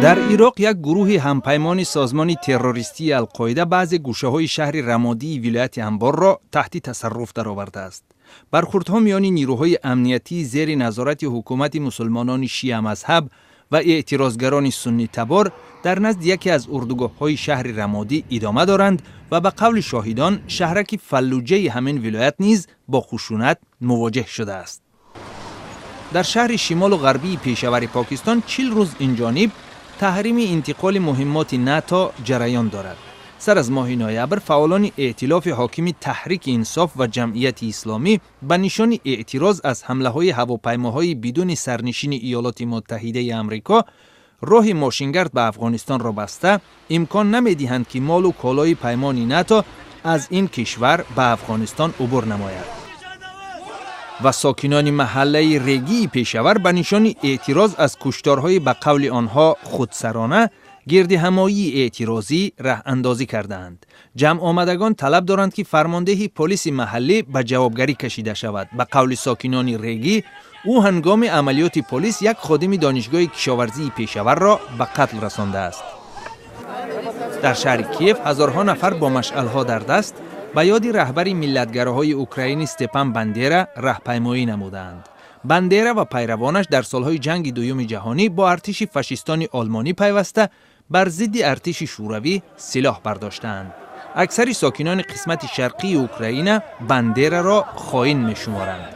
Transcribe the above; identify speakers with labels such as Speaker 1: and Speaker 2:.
Speaker 1: Дар Ироқ як гурӯҳи ҳампаймони созмони террористии Алқоида баъзе гӯшаҳои шаҳри Рамодии вилояти Анборро таҳти тасарруф даровардааст. Бархурдҳо миёни нирӯҳои амниятии зери назорати ҳукумати мусулмонони шиамазҳаб ва эътирозгарони суннитабор дар назди яке аз урдугоҳҳои шаҳри Рамодӣ идома доранд ва ба қавли шоҳидон, шаҳраки Фаллуҷаи ҳамин вилоят низ бо хушунат мувоҷеҳ шудааст. Дар шаҳри шимолу ғарбии Пешавари Покистон 40 рӯз инҷониб таҳрими интиқоли муҳиммоти НАТО ҷараён дорад. Сар аз моҳи ноябр фаъолони эътилофи ҳокими Таҳрики Инсоф ва Ҷамъияти Исломӣ ба нишони эътироз аз ҳамлаҳои ҳавопаймоҳои бидуни сарнишини Иёлоти Муттаҳидаи Амрико роҳи мошингард ба Афғонистонро баста, имкон намедиҳанд, ки молу колои паймони НАТО аз ин кишвар ба Афғонистон убур намояд. Ва сокинони маҳаллаи Регии Пешавар ба нишони эътироз аз кушторҳои ба қавли онҳо худсарона гирдиҳамоии эътирозӣ раҳандозӣ кардаанд. Ҷамъомадагон талаб доранд, ки фармондеҳи полиси маҳаллӣ ба ҷавобгарӣ кашида шавад. Ба қавли сокинони Регӣ, ӯ ҳангоми амалиёти полис як ходими Донишгоҳи кишоварзии Пешаварро ба қатл расондааст. Дар шаҳри Киев ҳазорҳо нафар бо машъалҳо дар даст ба ёди раҳбари миллатгароҳои украинӣ Степан Бандера раҳпаймоӣ намуданд. Бандера ва пайравонаш дар солҳои Ҷанги Дуюми Ҷаҳонӣ бо артиши фашистони олмонӣ пайваста, бар зидди артиши шӯравӣ силоҳ бардоштаанд. Аксари сокинони қисмати шарқии Украина Бандераро хоин мешуморанд.